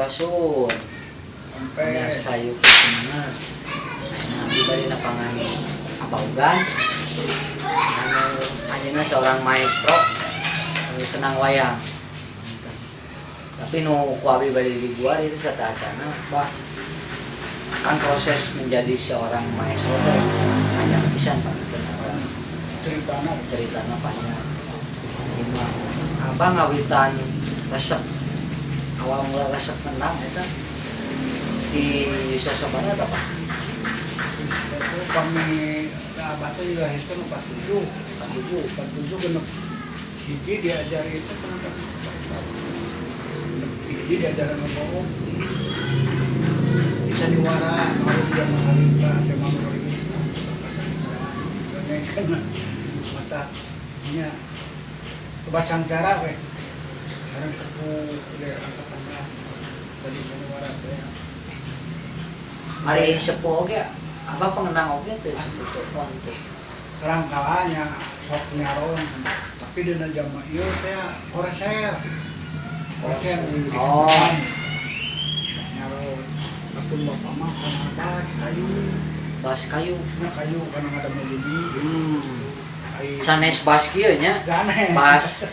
Sampurasun. Sampai Pemirsa YouTube Semangat. Nah, abdi bade nepangan Abah Ugan. Anu anjeunna seorang maestro kendang wayang. Tapi nu ku abdi bade diguar itu sateuacana, Bah, kan proses menjadi seorang maestro teh panjang pisan panginten orang ceritana. Ceritana panjang. Ini mah Abah ngawitan resep, awal mula resep kendang eta di yuswa sabaraha eta, Pak? Itu kami abah teh dilahirkan 47. 47. 47, 61 diajar itu, kenapa 61 diajaran ngomong di sandiwara kalau zaman harita, zaman hari kan mata nya kebacang cara we sareng sepuh di angkatan tadi sandiwara teh. Ari sepuh oge Abah pengenang oge teh, sepuh teh pon teh? Kerangkalanya sok nyaron, tapi dina zaman ieu teh korsel korsel. Oh. Nyaron apun bapak mah kana bas kayu. Bas kayu. Nya kayu kana ngadamel bumi. Ai Sanes bas kieu nya? Sanes. Bas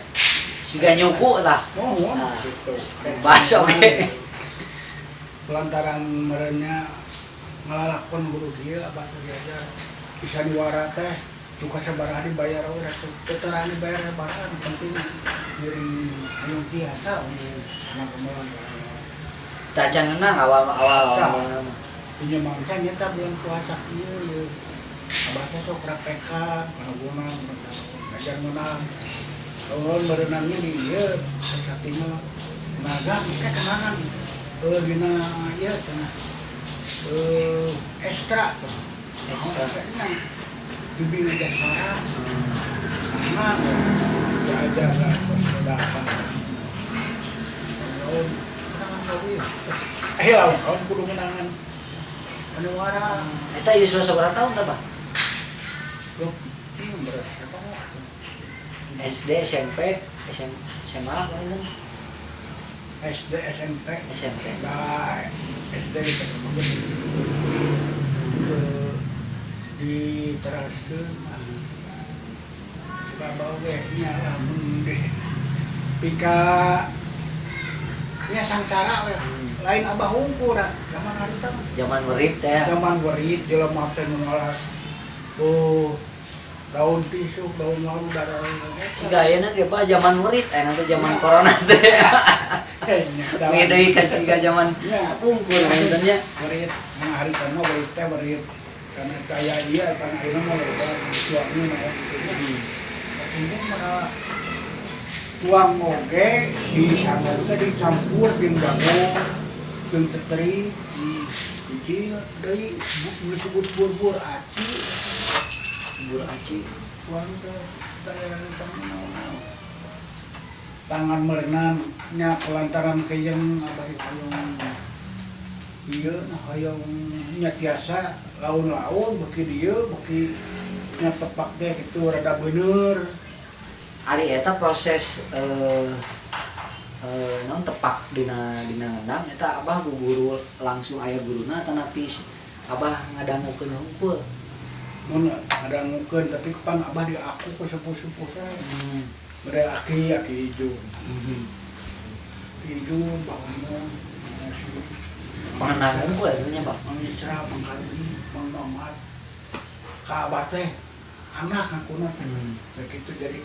siga nyuku lah. Mohon Nah, gitu. Teh bas oge. Lantaran merenya ngalalakon guru kieu, abah teh diajar di sandiwara teh duka sabaraha dibayar we, teu terang dibayar sabaraha, nu penting ngiring anu tiasa anak gamelan. Teu acan ngenang awal awal Tah. awal. Punya mangsa nyata bulan puasa ieu ieu abah teh sok rapekan kana guna ngajar menang lamun berenangnya di ieu sakti mah naga ke kenangan dina ieu cenah ekstra tuh. Ekstra. Nah, bimbing ajar suara karena diajar lah terus udah apa tahun kenangan kau ya lawan kawan kudu menangan sandiwara. Eta yuswa sabaraha tahun tah, Bah? Loh, berat siapa mau? SD, SMP, SM, SMA apa itu? SD, SMP. SMP. Nah, SD kita bagus ke diteraskeun ah. Suka bau ge nya lah mun di pika nya sangsara we. Lain abah hungkul dah zaman harita mah. Zaman werit teh. Zaman werit jelema teh nu ngalah, oh, daun tisu, daun waru, daun Siga ayeuna ge, Pak, zaman werit, ayeuna teh zaman corona teh. We deui ka siga zaman pungkur panginten nya. Werit mun harita mah werit teh werit karena kaya iya karena ayeuna mah loba tuangnya mah ya gitu. Ini mah tuang oge di sangu teh dicampur jeung jagung jeung teteri, hiji deui disebut bubur aci. Bubur aci. Tuang teh teh naon-naon tangan merenang nya kelantaran keyeng abah hoyong ieu nah hoyong nya tiasa laun-laun beuki dieu beuki nya tepak teh kitu rada bener. Ari eta proses non tepak dina dina ngendang eta Abah ku guru langsung, aya guruna atanapi Abah ngadangukeun hungkul? Mun ngadangukeun, tapi pan abah di aku ku sepuh-sepuh teh. Mere aki aki Ijun. Aki Ijun, Pak Umum. Pengendang hungkul eta nya, Pak? Mang Isra, Mang Kardi, Mang Mamat ka abah teh anak ngakuna teh. Ya gitu, jadi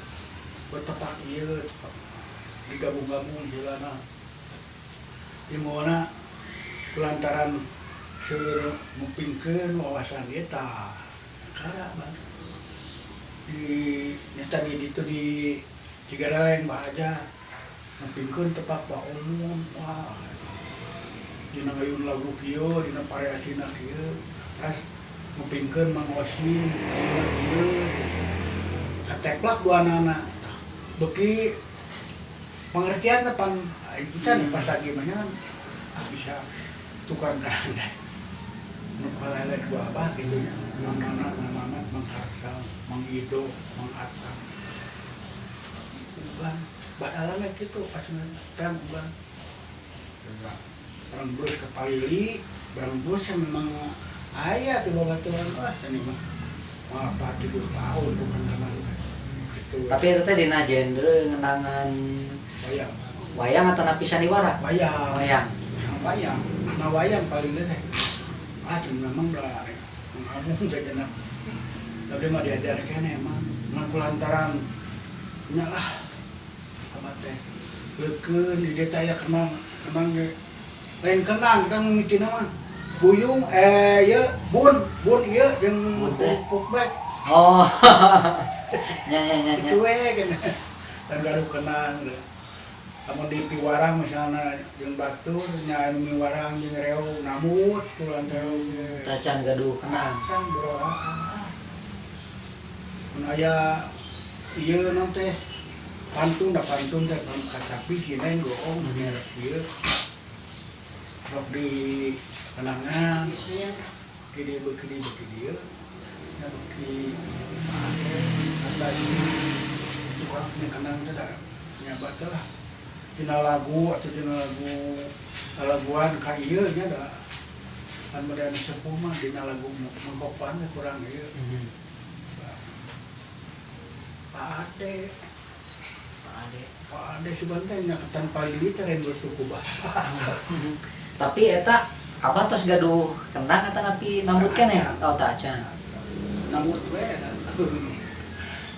bertepak ieu tepak digabung-gabung istilahna di mana kulantaran seueur ngupingkeun wawasan ieu tah ka Bang. Di nyata di ditu di Cigaraleng Bahaja ngupingkeun tepak Pak Umum, wah, dina ngayun lagu kieu, dina variasina kieu, terus ngupingkeun Mang Osin ngayunna kieu, kateplak duanana beuki pengertian teh pan itu kan pas lagi mah kan ah, bisa tukar karang nu kalele dua abah gitu nya, Mang Mana, Mang Mamat, Mang Karsang, Mang Ido, Mang Atang, Ugan badalannya gitu pas tem Ugan. Barang bus ke Palili, barang bus yang memang aya tuh babaturan wah ini mah apa 7 tahun bukan karena gitu. Tapi eta teh dina genre ngendangan wayang. Wayang atau napi sandiwara? Wayang. Wayang. Wayang, nah wayang paling deh ah cuma memang lah ngabung saja, nah tapi mah diajarkan emang ngan kulantaran nya lah abah teh leukeun di dieu teh aya kenang kenang ge lain kenang kan mimitina mah buyung eh ieu bun bun ieu jeung Bun teh. Puk black. Oh. Nya nya nya nya. Itu we kan dan gaduh kenang deh. Lamun di piwarang misalnya jeung batur nya anu miwarang jeung reog namut kulantaran ge. Tacan gaduh kenang. Kan bro, mun aya ieu naon teh pantun da pantun teh pan kacapi kinain goong ngerek ieu rok di kenangan kini beuki beuki dieu nya beuki asa ini tukang nya kenang teh da nya bae lah dina lagu atau dina lagu laguan ka ieu nya da kan modern sepuh mah dina lagu mangkopan teh kurang ieu. Pak Ade. Pak Ade. Pak Ade sugan teh nya ketan palili teh lain geus ku bapak. Tapi eta abah tos gaduh kendang atau napi nambut keneh? Oh, tak acan. Nambut we da.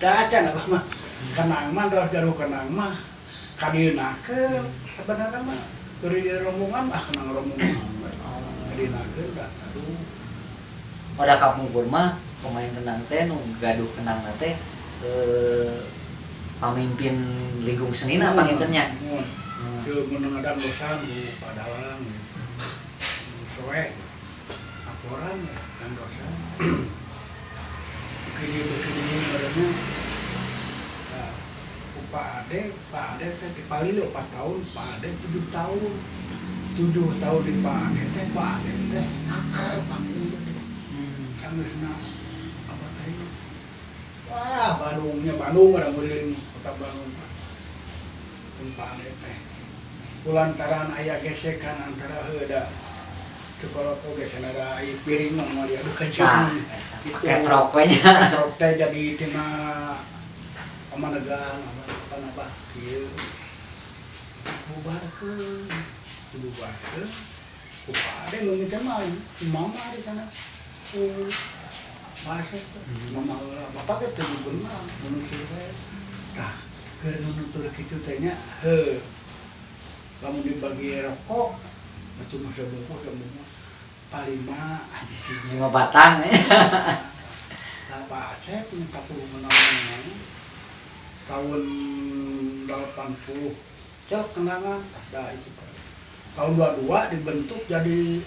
Da acan abah mah. Kenang mah da gaduh kenang mah kadienakeun sebenarnya mah dari rombongan ah kenang rombongan kadienakeun da aduh. Pada kapungkur mah pemain kendang teh nu gaduh kendang teh pamimpin lingkung senina pangintennya. Mun. Ieu mun ngadangdosan ku padalang gitu. Soe laporan ya dangdosan. Begini begini badannya. Nah, ku Pak Ade, Pak Ade teh di Palili 4 tahun, Pak Ade 7 tahun. 7 tahun di Pak Ade teh, Pak Ade teh akar panggung teh. Sanggeusna apa teh? Wah, Bandungnya Bandung ada nguriling kota Bandung. Pun Pak Ade teh. Kulantaran aya gesekan antara heuda Cukoroto gesekan ada ai piring mah moal diadu ka Tah, jeung. eta Gitu. pakai truk we nya. Truk teh jadi tina pamanegan apa apa apa kieu. Bubarkeun, dibubarkeun. Ku Pak Ade nu mimiti mah si mama di sana. Ku bahasa teh mama heula bapak ge teu beunang nu nutur we. Tah, keur nu nutur kitu teh nya heuh. Lamun dibagi rokok atuh mah sabungkus sabungkus palima anjing. 5 batang. Nah, Pak Asep minta puluh menang tahun 80 cek kenangan dah itu Pak. Tahun 22 dibentuk jadi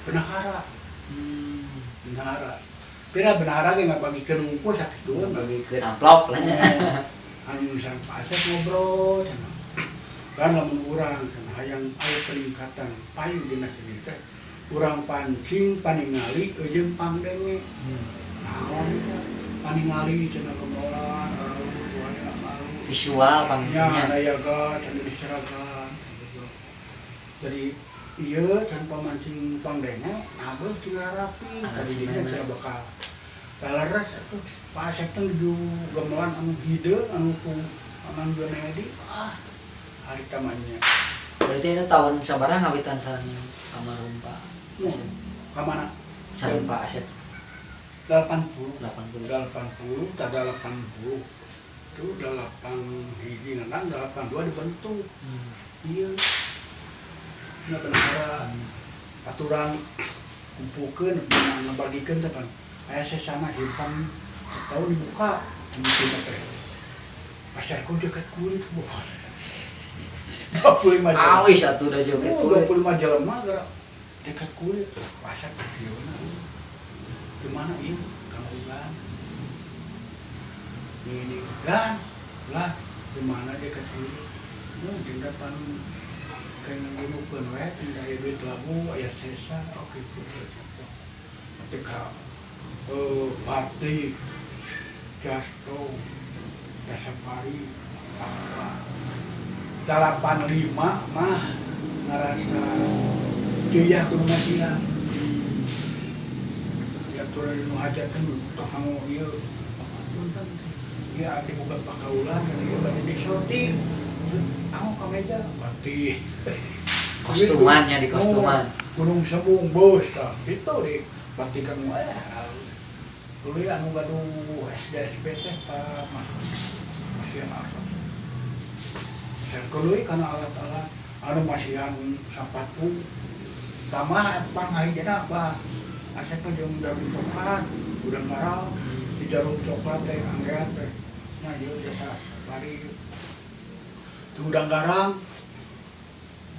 bendahara. Bendahara pira bendahara ge ngabagikeun ngumpul sakitu we. Bagikeun amplop lah nya. Anu sareng Pak Asep ngobrol cenah kan lamun urang cenah hayang aya peningkatan payu dina seni teh urang pancing paningali jeung pangdenge. Naon eta paningali cenah gamelan alus waya alus. Visual nya pangintennya. Nayaga cenah diseragan gitu. Jadi iya tanpa mancing pangdenge abeuh tinggal rapi tadi dinya Aransemenna. cenah bakal kaleres atuh. Pak Asep teh nuju gamelan anu hideung anu ku Amang Junedi ah harita mah nya. Berarti itu tahun sabaraha ngawitan sareng almarhum Pak Asep? Ka mana? Sareng Pak Asep. 80. 80. 80 tak 80 itu 8 hiji ngenang 82 dibentuk. Iya nya bendahara aturan kumpulkeun ngabagikeun teh pan aya sesana simpan setahun dibuka mungkin teh pasarku dekat kulit bukan 25 jelema. Awis atuh da joget Oh, kulit. 25 jelema gerak dekat kulit pasar kieu gimana ieu Kang Ulan ini gan lah gimana dekat kulit nu di depan kayak nggunukeun we tinggal aya duit labu aya sesa oke gitu ketika batik Jasto Jasapari apa 85 mah ngerasa Teu kudu masihan. Diaturan nu hajatan tong kanggo ieu. Punten. Ieu abdi boga pakaulan dan ieu bade di syuting. Anu ka meja mati. Kostumannya di kostuman. Gunung Sebung bos tah. Itu di batikan wae. Tuluy anu gaduh SDSP teh Pak Mas masihan artos. Masihan tuluy kana alat-alat anu masihan sapatu. Tambah pangahijana apa? Asep mah jeung jarum coklat, udang garam, di jarum coklat teh anggean teh. Nah, ieu biasa lari. Di udang garam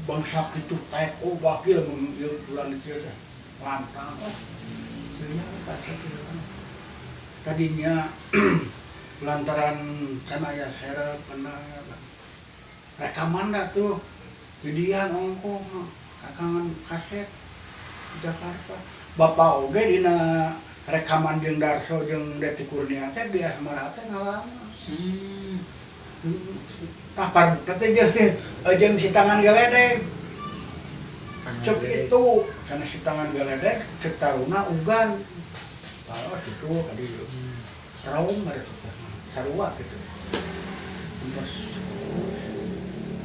bangsa kitu teko wakil mun ieu bulan ieu teh lantang. Oh, ieu nya pasti kieu kan. Tadinya lantaran kan aya serep kena rekaman dah tuh didian ongkoh rekaman kaset di Jakarta. Bapak oge dina rekaman jeung Darso jeung Deti Kurnia teh di Asmara teh ngalaman. Tah parbuka teh jeung si tangan geledek. Cek itu karena si tangan geledek cek taruna ugan. Tah kitu ka dieu. Traum ada sarua gitu. Terus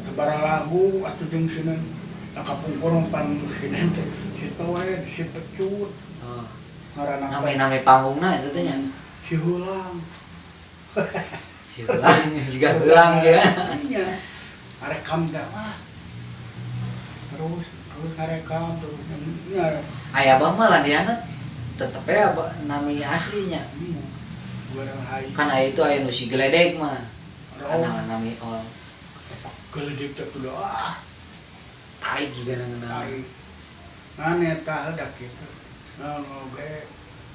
sabaraha lagu atuh jeung sieun kapungkur pan sieun teh si Toed, si Pecut. Oh. Ngaranna teh. Nami-nami panggungna itu teh nya. Si Hulang. Si Hulang juga heulang juga. Iya. Ngarekam teh wah. Terus terus ngarekam terus nya. Aya abah mah ladiana tetep ya abah nami aslinya. Kan aya itu aya nu si Geledek mah. Kan nami oh. Geledek teh kudu ah. Tarik juga nang. Tarik. Nah eta da kitu. Nah oge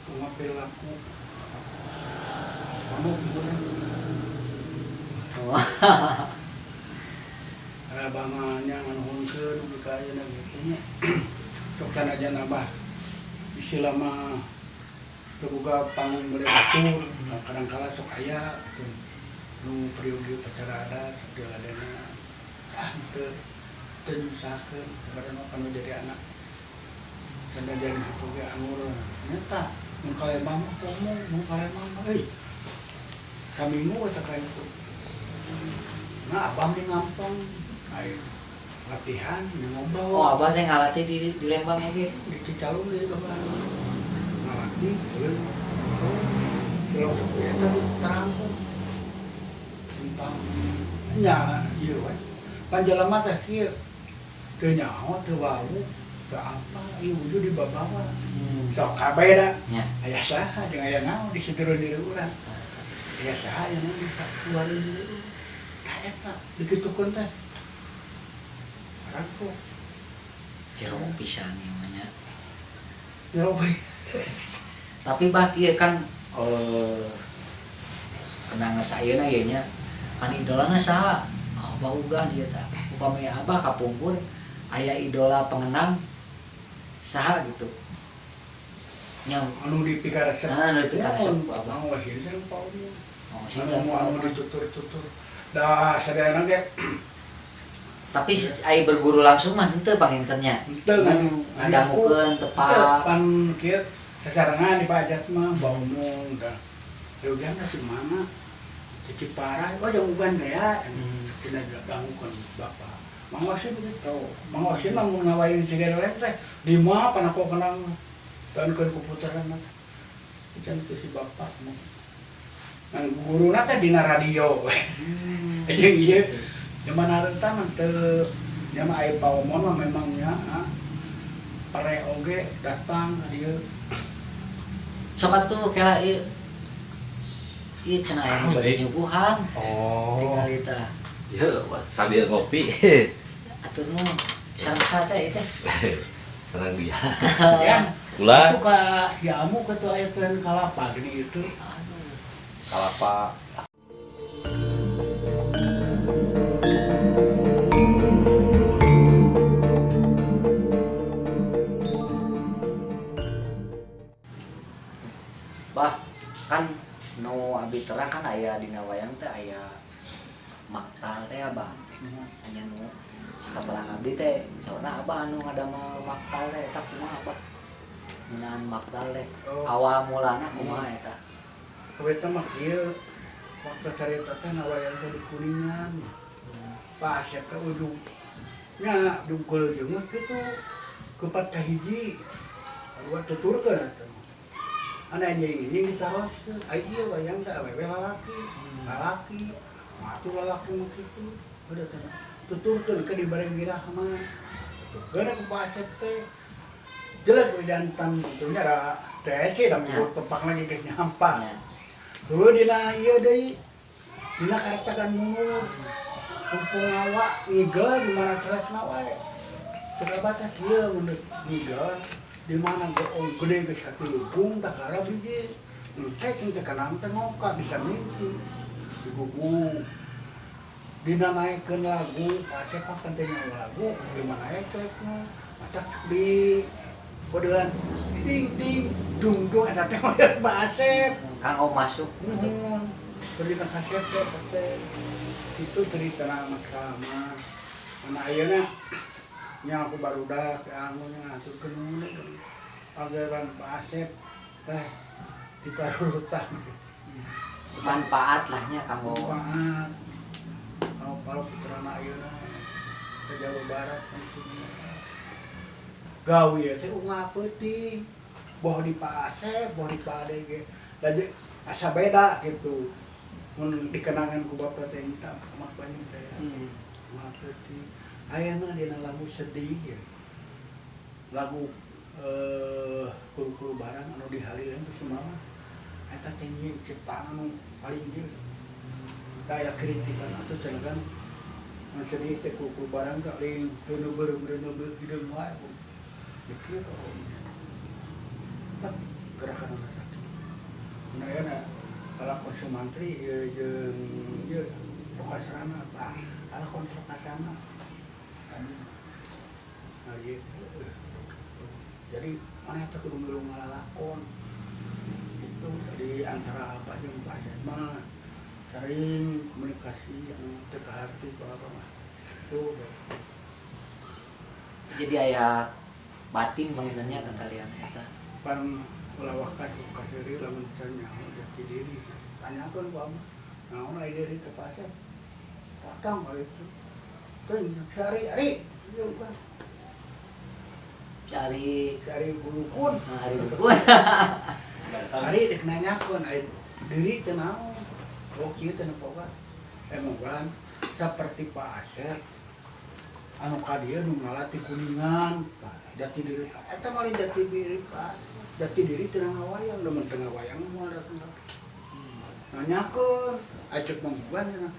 kumaha perilaku. Anu kumaha. Abah mah nya nganuhunkeun dugi ka ayeuna kitu nya. Sok sanajan abah istilah mah teu boga panggung bade batur, kadang kala sok aya nu peryogi upacara adat sok diladena. Ah teu teu nyusahkeun sebenarnya mah kan jadi anak. Sanajan kitu ge anggur nyata mun ka Lembang mah komo, mun ka Lembang mah euy. Saminggu eta ka itu. Nah, abah mah ngampong ai latihan ngobrol. Oh, abah teh ngalatih di Lembang oge. Di Cicalung di abah. Ngalatih tuluy ngobrol. Filosofi eta terangkum tentang nya ieu we. Panjalma teh kieu teu nyaho teu wau teu apa ieu wujud dibabawa. Sok kabeh da. Nya. Aya saha jeung aya naon di segereun diri urang. Aya saha aya naon di sakuareun diri urang. Tah eta dikitukeun teh. Rangko. Jero pisan ieu mah nya. Jero Tapi bah ieu kan kenangan sayeuna ieu nya kan idolana saha? Oh, Abah Ugan ieu tah. Upami Abah kapungkur aya idola pengenang saha gitu. Nya anu dipikaresep. Nah, anu dipikaresep ku Abah. Anu wasin sareng Pak Umum. Oh, sing Anu anu ditutur-tutur. Dah sadayana ge. Tapi ai berguru langsung mah henteu panginten nya. Henteu kan. Ngadangukeun tepat. Pan kieu sasarengan di Pak Ajat mah baumung dah. Ugan di mana? Di Ciparai. Oh, jauh Ugan teh ya. Cenah dangukeun bapak. Mang Wasin begitu. Mang Wasin mah mun ngawain sigarelen teh di mah panako kenang taunkeun ku putaran mah. Can teh si bapak mah. Ngan guruna teh dina radio. Jeung ieu zaman harita mah teu nya mah aya paomon mah memang nya pere oge datang ka dieu. Sok atuh kela ieu. Ieu cenah aya nu bade nyuguhan. Oh. Tinggal tah. Ieu sambil ngopi. Atur nuhun. Sareng saha teh ieu teh? Sareng dia. Ya. Kula. Itu ka jamu ka tuh aya teh kalapa gini itu. Aduh. Kalapa. Bah, kan nu abdi terang kan aya dina wayang teh aya maktal teh teh Abah. Hanya nu sakaterang abdi teh saurna Abah anu ngadamel maktal teh eta kumaha Abah? Ngeunaan maktal teh. Oh. Awal mulana kumaha eta? Kabeta mah kieu, waktu carita teh ngawayang teh di Kuningan. Pak Asep teh ujung nya dungkul jeung mah kitu kepat kahiji buat tuturkeun eta mah. Anu anjing ini ditaroskeun, ai ieu wayang teh awewe lalaki, lalaki, atuh lalaki mah kitu. Udah teh tuturkeun ke dibere girah mah. Tuturkeun ku Pak Asep teh. Jelek we jantan kitu nya da teh sih da Ya. tepak lagi geus nyampah. Ya. Dulu dina ieu deui. Dina karetakan mundur. Mumpung awak ngigel di mana celekna wae. Cek abah teh kieu mun ngigel di mana goong gede geus katilubung tah karab hiji. Engke cing teh kana teh ngoka bisa mimpi. Digugu. Dina naekkeun lagu, Asep mah kan teh nyawa lagu, di mana aya celekna. Matak di kodean ting ting dung dung eta teh model Pak Asep. Kanggo masuk gitu. Nuhun. Cerita kasep teh teh. Itu cerita nama. Mana ayeuna nya aku barudak teh anu nya ngaturkeun nuhun Pangeran Pak Asep teh ditarutan gitu. Manfaat lah nya kanggo Manfaat. Kalau kalau putrana ayeuna ke Jawa Barat maksudnya. Gawe teh unggal peuting. Boh di Pak Asep, boh di Pak Ade ge. Jadi asa beda gitu. Mun dikenangan ku bapak teh minta mak banyak teh. Unggal peuting. Ayeuna dina lagu sedih ya. Lagu kulu-kulu barang anu dihaliran ku sumama. Eta teh nyieun ciptaan anu paling ieu. Daya kritikan atuh cenah kan. Mun sedih teh kulu-kulu barang teh paling reuneuh hideung wae. Mikir oh. Tak gerakan anu sakit. Mun ayeuna kalakon Sumantri ieu jeung ieu Rokasrana tah kalakon Rokasrana. Kan nah, ieu jadi mana teh kudu milu ngalalakon itu dari antara apa jeung Pak Asep mah sering komunikasi anu teu kaharti ku apa mah itu. Jadi aya batin mengenanya ke kalian eta. Pan ulah wakas kaseri lamun can nyaho jati diri tanyakeun ku abah naon ai diri teh Pak Asep datang ka itu teuing si Ari Ari ieu kan Cari si Ari Gurukun. Nah, Ari Dukun. Ari dek nanyakeun ai diri teh naon oh kieu teh nepoga emang saperti Pak Asep anu ka dieu nu ngalatih Kuningan jati diri eta mah lain jati diri Pak jati diri teu ngawayang lamun teu ngawayang moal datang nanyakeun acek manggugan cenah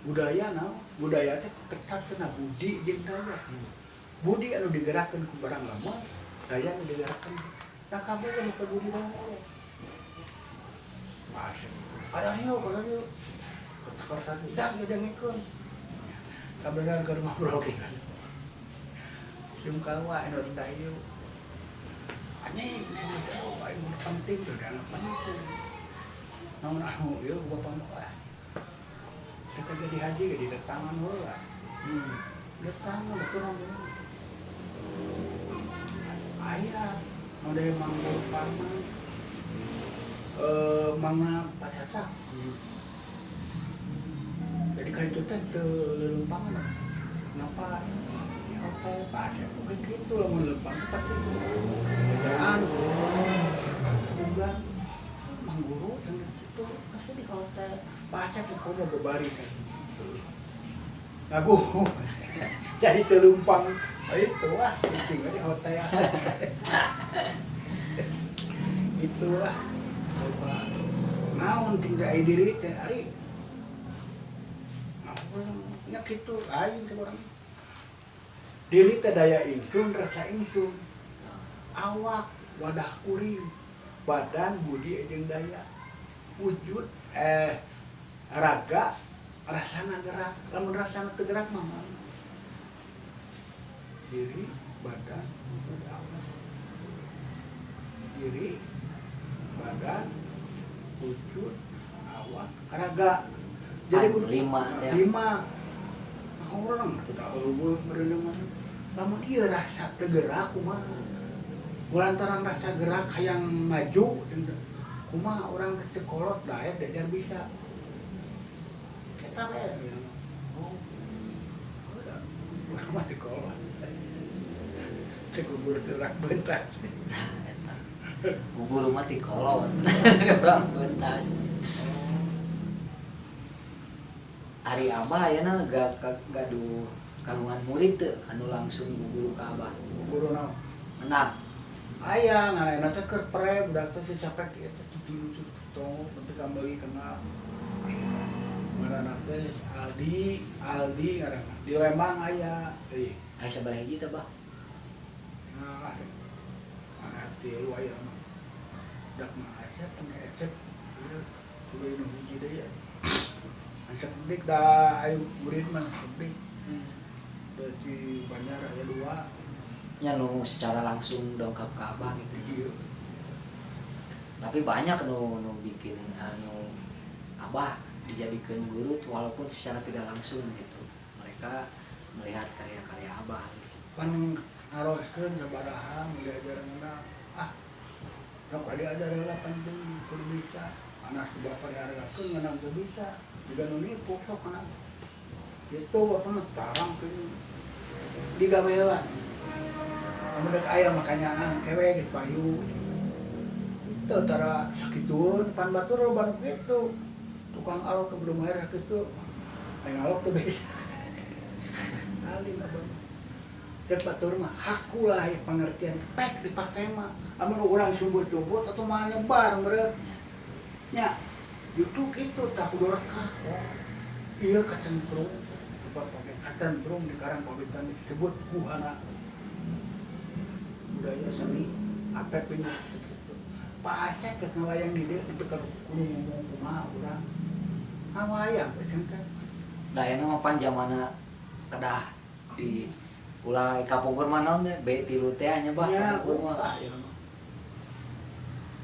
budaya naon budaya teh ketat cenah budi jeung daya budi anu digerakkeun ku barang lamun daya anu digerakkeun nah kabeh kan ke budi daya Pak Asep ada rieu ada rieu ketekar satu dah geus dengekeun kabeneran keur ngobrol kita Sim kalwa anu dayu anjing sini aing mah penting tuh dianggap penting naon anu ieu bapak mah ah Mereka jadi haji ge didatangan heula. Datangan betul naon. Aya mode Mang Parman mangga Pacaca. Jadi kayak itu teh teu leuleumpangan. Kenapa? Di hotel Pak Asep oke gitu lamun leumpang teh pasti kerjaan. Bukan Mang Guru yang itu pasti di hotel. Pak Asep komo bebari kan. Lagu jadi teu leumpang. Oh, itu wah kucing di hotel. Itu lah. Coba naon tinggal diri teh ari nya kitu aing teh urang diri teh daya ingsun rasa ingsun awak wadah kuring badan budi jeung daya wujud raga rasana gerak lamun rasana teu gerak mah moal. Diri badan wujud awak diri badan wujud awak raga jadi Pan, lima teh. lima Orang tuh da eueuh meureun mah. Lamun ieu rasa teu gerak kumaha? Lantaran rasa gerak hayang maju kumaha urang teh kolot daek diajar bisa. Eta we. Oh. Udah, urang mah teu kolot. Teu gugur teu urang bentas. Nah, eta. Gugur mah ti kolot. Urang pentas. Ari Abah ayeuna gaduh kagungan murid teu anu langsung guguru ka Abah. Guru naon? Menang. Aya ngaranna teh keur pre budak teh teu capek ieu teh tilu teh tong nepi ka meuli kena. Ngaranna teh Aldi, Aldi ngaranna. Di Lembang aya deui. Aya sabaraha hiji teh, Bah? Nah, ada. Mana tilu aya mah. Budak mah Asep, anu Ecep, ieu tuluy nu hiji deui. Asep dik da ayo murid mah dik. Di Banjar aya dua. Nya nu secara langsung dongkap ka Abah gitu ya. Iya. Tapi banyak nu bikin anu Abah dijadikan guru walaupun secara tidak langsung gitu. Mereka melihat karya-karya Abah gitu. Pan naroskeun sabaraha mun diajar ngeunah. Ah. Rok diajar heula penting kudu bisa. Anak ku bapak dihargakeun ngeunah teu bisa. Jiga nu nipu sok kana. Kitu bapak mah tarang keun. Digawe heula. Lamun dek aya makanya kewe geus payu. Teu tara sakitueun pan batur loba nu kitu. Tukang alok ke belum air sakitu. Aing alok teu bisa. Alim abah. Cek batur mah hakulah ya pengertian pek dipake mah. Amun urang sumbut-sumbut atuh mah nyebar meureun. Nya justru kitu tah kudu rekah. Oh, ieu kacentrung. Sebab pake kacentrung di Karang Pawitan disebut guhana budaya seni apek pindah gitu. Pak Asep rek ngawayang di dieu nepi ka kudu ngomong kumaha urang. Ngawayang we teh. Da ayeuna mah pan jamana kedah di ulah kapungkur mah naon teh B3 teh nya Bah. Ya, Kapungkur mah. ulah ieu mah.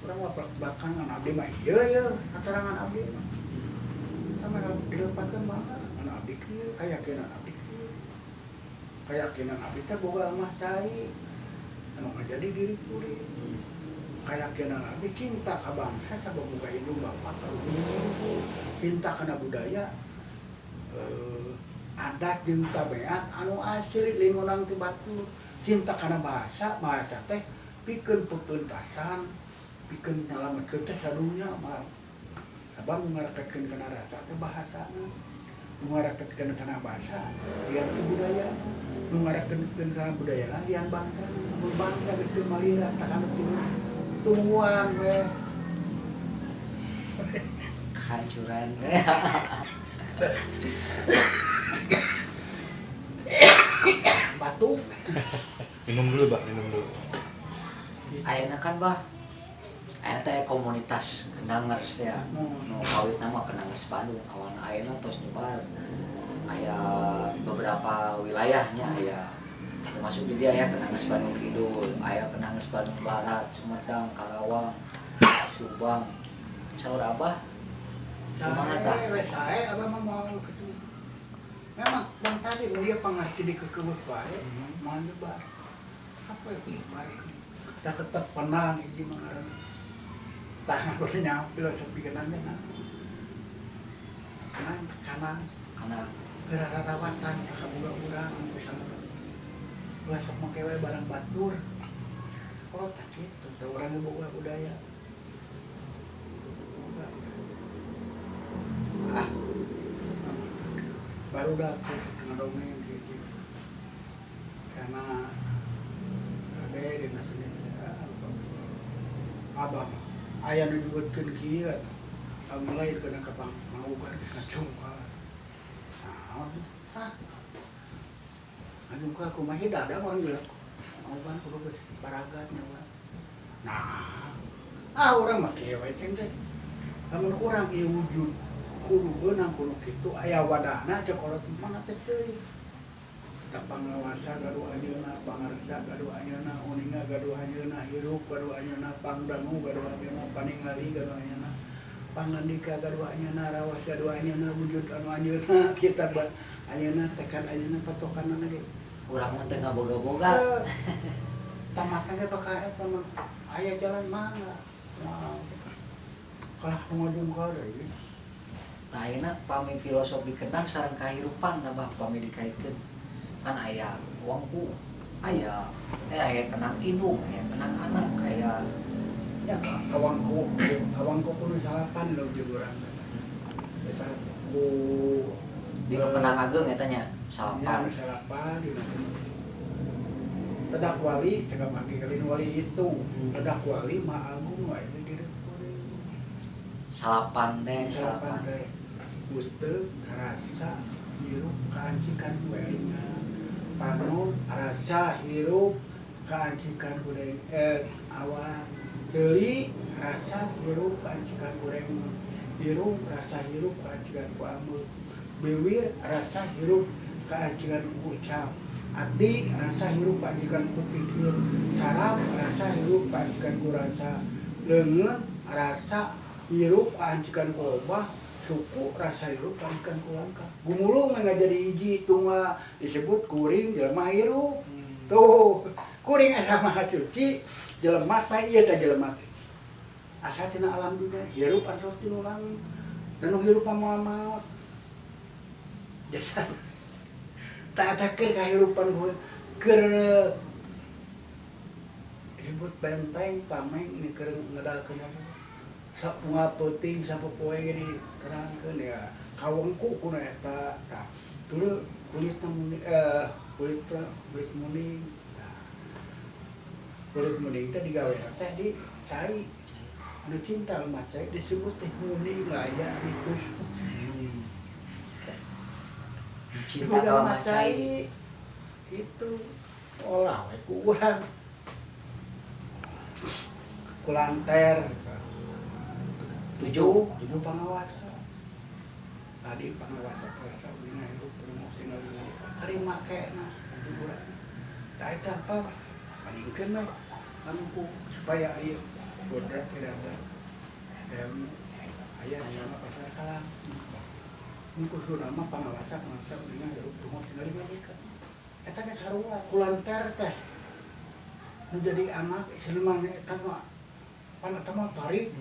Urang mah belak-belakan abdi mah ieu ieu katarangan abdi mah. Eta mah dilepatkeun mah ngan abdi kieu kayakinan abdi kieu. Kayakinan abdi teh boga mah cai. Anu ngajadi diri kuring. Kayakinan abdi cinta ka bangsa ka boga indung bapak ka ibu. Cinta kana budaya adat jeung tabiat anu asli lain meunang ti batur. Cinta kana bahasa, bahasa teh pikeun pepentasan, pikeun nyalametkeun teh sadunya mah. Sabab nu ngareketkeun kana rasa teh bahasana. Nu ngareketkeun kana bahasa lian teh budaya. Nu ngareketkeun kana budaya lian bangsa. Mun bangsa geus teu malira tah kana tungguan we. Kehancuran. Batuk. Minum dulu, Pak, minum dulu. Ayeuna kan, Bah. Ayeuna teh komunitas Kendangers teh. Nu kawitna mah Kendangers Bandung, awan ayeuna tos nyebar. Aya beberapa wilayahnya aya. Termasuk di dia aya Kendangers Bandung Kidul, aya Kendangers Bandung Barat, Sumedang, Karawang, Subang. Saur Abah kumaha tah? Sae we sae abah mah moal kitu. Memang bang tadi mun dia pangarti di kekeuweuh bae, moal nyebar. Apa ya nyebarkeun? Da tetep penang hiji mah ngaranna. Tah kudu nyaho filosofi kenang teh naon. Kenang kanan Kana keur rarawatan ka kaboga urang anu bisa ulah sok make we barang batur. Oh tah kitu da urang ge boga budaya. Boga. Ah. Baru dah aku ngadongeng gitu. Karena ada di sini abah mah aya nu nyebutkeun kieu mulai kana ka pangaugan geus ngacungkal. Naon? Hah? Ngacungkal kumaha hidadang orang jelek. Pangaugan kudu geus baragat nyawa. Nah, ah urang mah kieu we ceng teh. Lamun urang ieu wujud kudu beunang kudu kitu aya wadahna cek kolot mana teh teuing. Da pangawasa gaduh anjeunna, pangarsa gaduh anjeunna, uninga gaduh anjeunna, hirup gaduh anjeunna, pangdangu gaduh anjeunna, paningali gaduh anjeunna, pangandika gaduh anjeunna, rawas gaduh anjeunna, wujud anu anjeunna, kita Ayeuna tekad ayeuna patokanna ge. Urang mah teu ngaboga-boga. Tamatna ge bakal eta mah aya jalan mangga. Moal. Kalah nu ngajungkal deui. Tah ayeuna pami filosofi kendang sareng kahirupan tambah pami dikaitkeun. Kan aya wangku, aya aya kendang indung, aya kendang anak, aya Ya kawangku, kawangku kudu salapan lho jeung urang. Eta ku di nu kendang ageung eta nya Ya, salapan. nu salapan dina Tedak wali, cakap pagi kali wali itu. Tedak wali Maha Agung wae di diri kuring. Salapan teh Salapan salapan. teh. Useup karasa hirup kaancikan ku elingan. Panon rasa hirup kaancikan ku awan. Deuli rasa hirup kaancikan ku remun. Irung rasa hirup kaancikan ku ambeu. Biwir rasa hirup kaancikan ku ucap. Ati rasa hirup kaancikan ku pikir. Saraf rasa hirup kaancikan ku rasa. Leungeun rasa hirup kaancikan ku obah. Suku rasa hirup kaancikan ku langkah. Gumulung nggak jadi hiji tunggal disebut kuring jelema hirup. Tuh, kuring asa maha suci jelema teh ieu teh jelema teh. Asa tina alam dunia hirup asa tina langit. Dan nu hirup mah moal maot. Jasa tak eta keur kahirupan keur disebut benteng tameng ini keur ngedalkeun apa. Sapunga peuting sapopoe ge diterangkeun ya. Kawengku kuna eta tah. Tuluy kulitna muni kulitna kulit muning. Tah. Kulit muning teh digawe teh di cai. Anu cinta lemah cai disebut teh muning laya rikus. Cinta Boga kalau lemah cai. Gitu. Olah we ku urang. Kulanter. 7. 7 pangawasa. Tadi pangawasa rasa dina hirup promosi kari makena urang. Da eta apa? Bandingkeun we anu ku supaya ieu kodrat irada. Ilmu aya sama pasar kalam. Mun kusuna mah pangawasa pangawasa dina hirup promosi malika. Eta ge sarua kulanter teh. Nu jadi anak siluman eta mah pan eta mah tarik.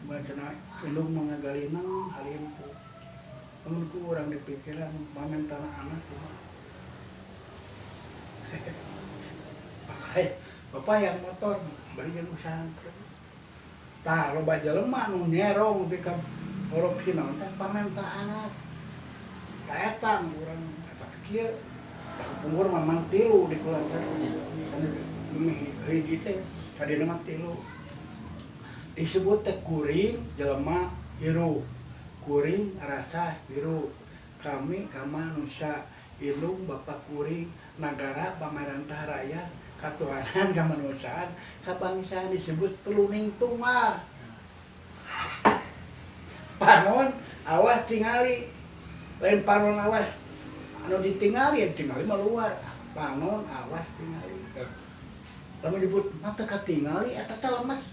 Cenah indung mangagalinang halimpu. Lamun ku urang dipikiran pamentana anak kumaha. Bapak yang motor bari jeung usaha. Tah loba jelema nu nyerong nepi ka korupsi naon teh pamenta anak. Tah eta nu urang eta teh kieu. Da kapungkur mah mang tilu di kulanter. Hiji teh kadina mah tilu. Disebut teh kuring jelema hirup. Kuring rasa hirup. Kami kamanusia indung bapak kuring nagara pamarentah rakyat katuhanan kamanusiaan kabangsaan disebut teluning tunggal. Panon awas tingali. Lain panon awas anu ditingali, tingali mah luar. Panon awas tingali. Lamun disebut mata katingali eta teh lemes.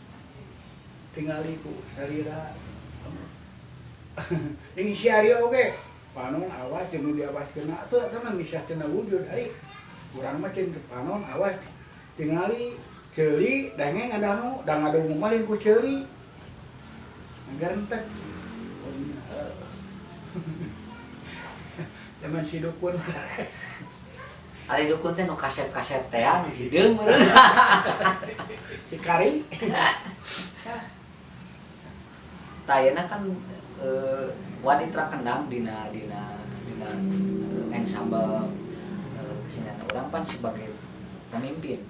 Tingali ku sarira. Jeung si Aryo oge. Panon awas jeung nu diawaskeun atuh eta mah misah tina wujud ari. Urang mah cin panon awas tingali ceuli dengeng ngadangu da ngadungu mah lain ku ceuli. Ngarentek. Zaman si dukun. Ari dukun teh nu kasep-kasep teh hideung meureun. Si kari. Tah ayeuna kan wanitra kendang dina dina dina ensemble kesenian urang pan sebagai pemimpin.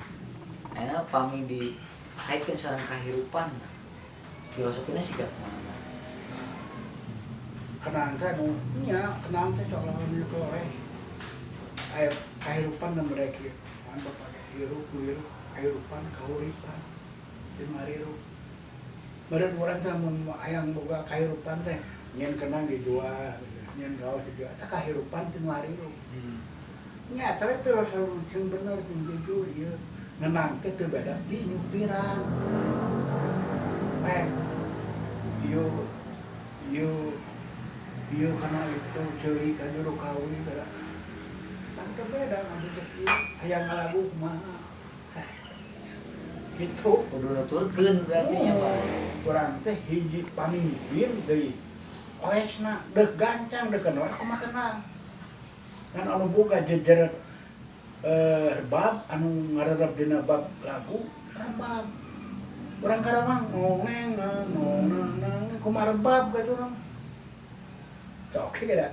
Ayeuna pami dikaitkeun sareng kahirupan filosofina siga kumaha? Kendang teh nu nya kendang teh seolah-olah nu koleh. Aya kahirupan nu mereka ieu. Pan bapak ge hirup hirup kahirupan kahuripan jeung harirup. Meureun urang teh mun hayang boga kahirupan teh nyeun kendang dijual, nyeun kaos dijual. Eta kahirupan teh nu harirup. Nya eta we filosofi sing bener sing jujur ieu. Ngenang teh teu beda ti nyupiran. Ieu ieu Ieu kana itu ceuli ka juru kawi beda. Kan teu beda maksudnya ieu hayang ngalagu kumaha. Gitu. Kudu nuturkeun berarti nya, Pak. Urang teh hiji pamimpin deui. Oesna deuk gancang deuk kenor kumaha tenang. Ngan anu boga jejer rebab anu ngarereb dina bab lagu rebab. Urang Karawang ngoneng nong nang kumaha rebab gitu urang. Tah oke geura.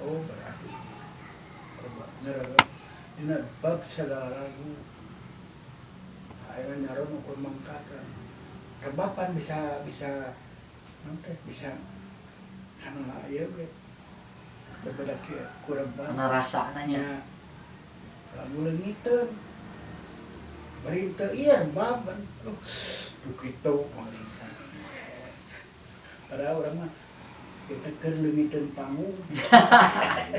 Oh berarti rebab ngarereb dina bab sagala lagu. Ayeuna nyaron ukur mangkatan. Rebapan bisa bisa nanti bisa karena ieu ge teu beda kieu ku rebab. Kana rasana nya. Nya lagu leungiteun. Bari teu ieu rebab aduh duh kitu. Padahal urang mah kita keur leungiteun panggung.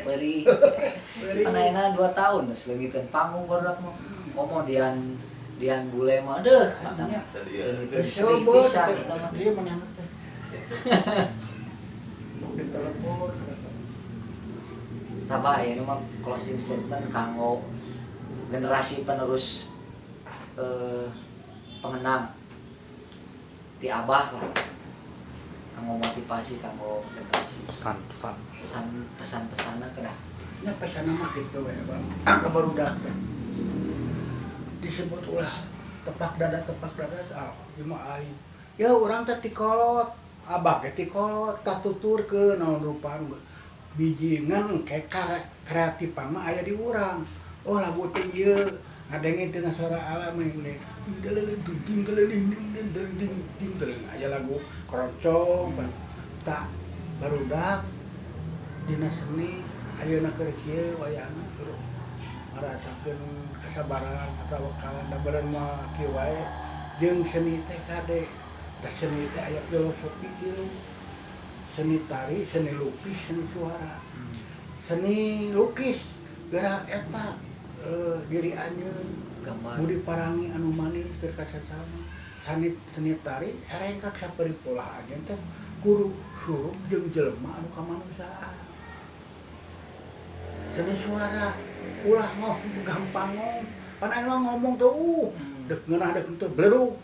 Perih. Perih. Kan ayeuna 2 tahun geus leungiteun panggung barudak mah. Komo dian dian bule mah deuh eta mah. Leungiteun sedih pisan eta mah. Iya manehna teh. Di telepon. Tah ayeuna mah closing statement kanggo generasi penerus pengenang ti Abah lah. Kanggo motivasi kanggo generasi. Pesan-pesan. Pesan pesan-pesanna kedah. Nya pesanna mah kitu we, Bang. Ka barudak teh. Disebut ulah tepak dada ah ieu mah aing. Ya urang teh ti kolot, Abah ge ti kolot, tah tuturkeun naon rupa nu biji ngan engke kreatifan mah aya di urang. Oh lagu teh ieu ngadenge teh suara alam ini. Aya lagu keroncong tah barudak dina seni ayeuna keur kieu wayahna kudu ngarasakeun kesabaran, ketawakalan da beureun mah kieu wae jeung seni teh kade. Da seni teh aya filosofi tilu. Seni tari, seni lukis, seni suara. Seni lukis gerak eta diri anjeun Gambar. Budi parangi anu manis keur kasasama. Seni tari sarengkak sapari pola anjeun teh kudu surup jeung jelema anu kamanusiaan. Seni suara ulah ngomong gampang ngomong. Pan anu ngomong teh dek ngeunah dek teu bledug.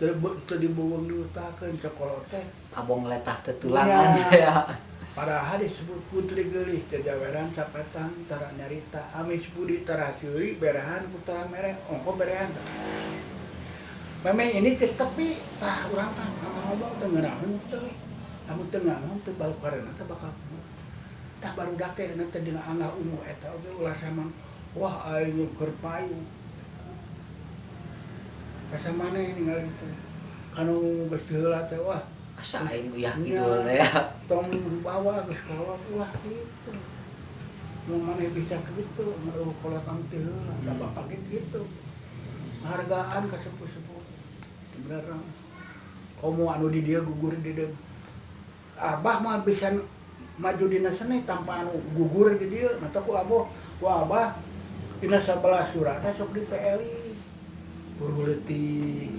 Teu dibeuweung diutakeun sakolot teh. Abong letah tetulangan ya. Padahal disebut putri geulis jajaweran sapetang tara nyarita amis budi tara seuri berehan ku tara mere ongko berehan. Memang ini teh tepi tah urang tah ngomong teh ngeunaheun teh. Lamun teu ngeunaheun teh balukarena teh bakal tah barudak teh teh dina angah ungu eta oge ulah saman wah aing keur payu. Asa maneh ningali teh kanu geus diheula teh wah asa aing uyah kidul ya. Tong dibawa geus kawa ulah kitu. Mun maneh bisa kitu mun kolot anu teh heula da bapak ge kitu. Hargaan ka sepuh-sepuh. Bener. Komo anu di dieu gugur di dieu. Abah mah bisa maju dina seni tanpa anu gugur di dieu. Mata ku aboh, ku abah dina 11 surat teh sok di PLI. Guru leutik.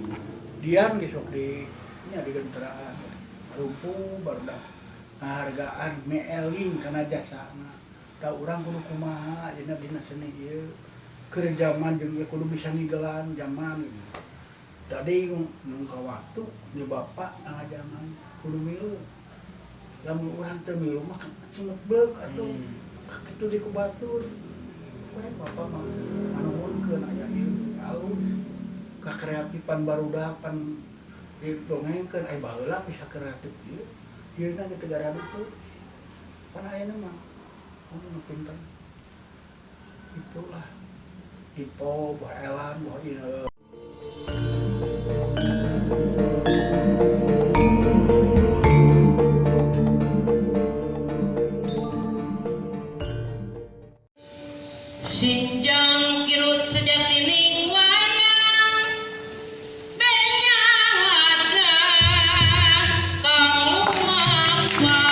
Dian ge sok di nya digenteraan. Rumpu barudak ngahargaan meeling kana jasana. Tah urang kudu kumaha dina dina seni ieu. Keur zaman jeung ieu kudu bisa ngigelan zaman. Tadi nung ka waktu di bapak ngajaman kudu milu. Lamun urang teu milu mah cemebleuk atuh. Kitu di ku batur. We bapak mah nganuhunkeun aya ieu alus. Kakreatifan barudak pan didongengkeun aya baheula bisa kreatif ieu. Ieu na ge teu garadu teu. Pan ayeuna mah anu pinter. Itulah. Ipo, boh elan, boh ieu. Sinjang kirut sejatining wayang benyang ladra kang lumangpa.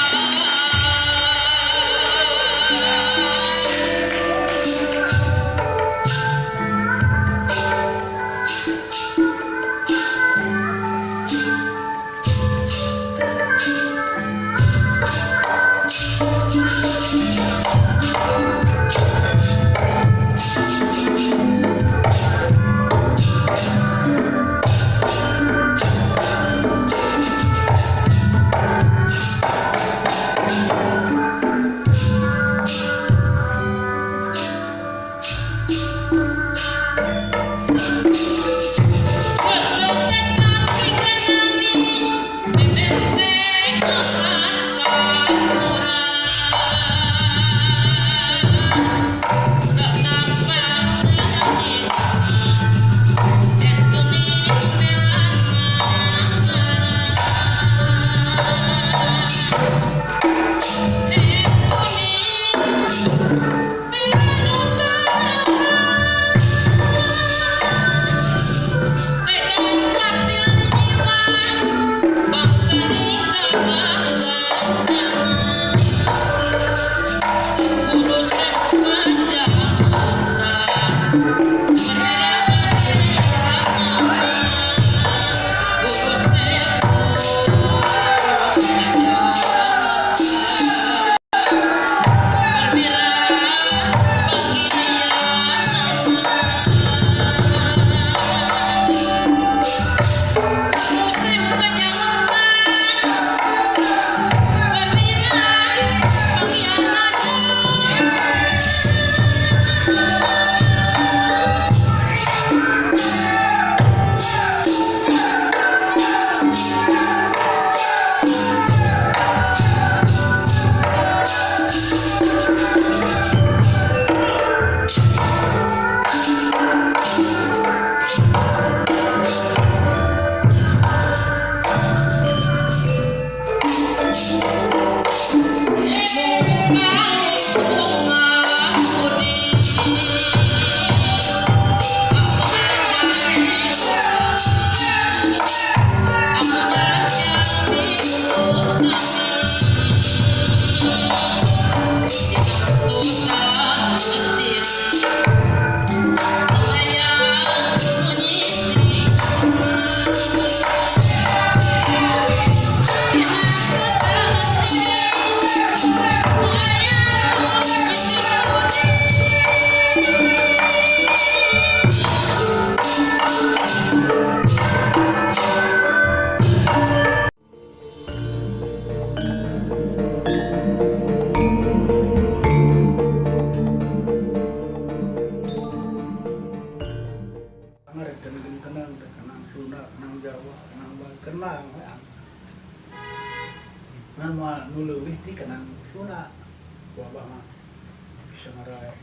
Bisa ngaraeh.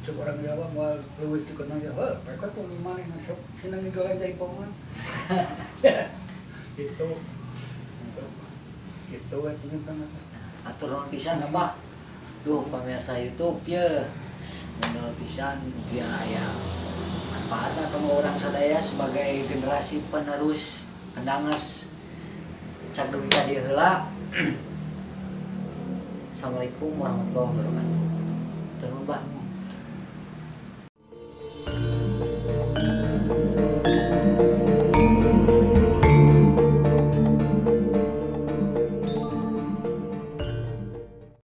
Cek orang Jawa moal leuwih ti kenang ya, heuh, pek ku maneh sok sina ngigolan jaipongan. Gitu. Gitu we pengen. Atur nuhun pisan, Abah. Duh, pemirsa YouTube ya, modal pisan ya aya manfaatna kanggo urang sadaya sebagai generasi penerus kendangers. Cak dugi ka dieu heula. Assalamualaikum warahmatullahi wabarakatuh. Nuhun, Bah.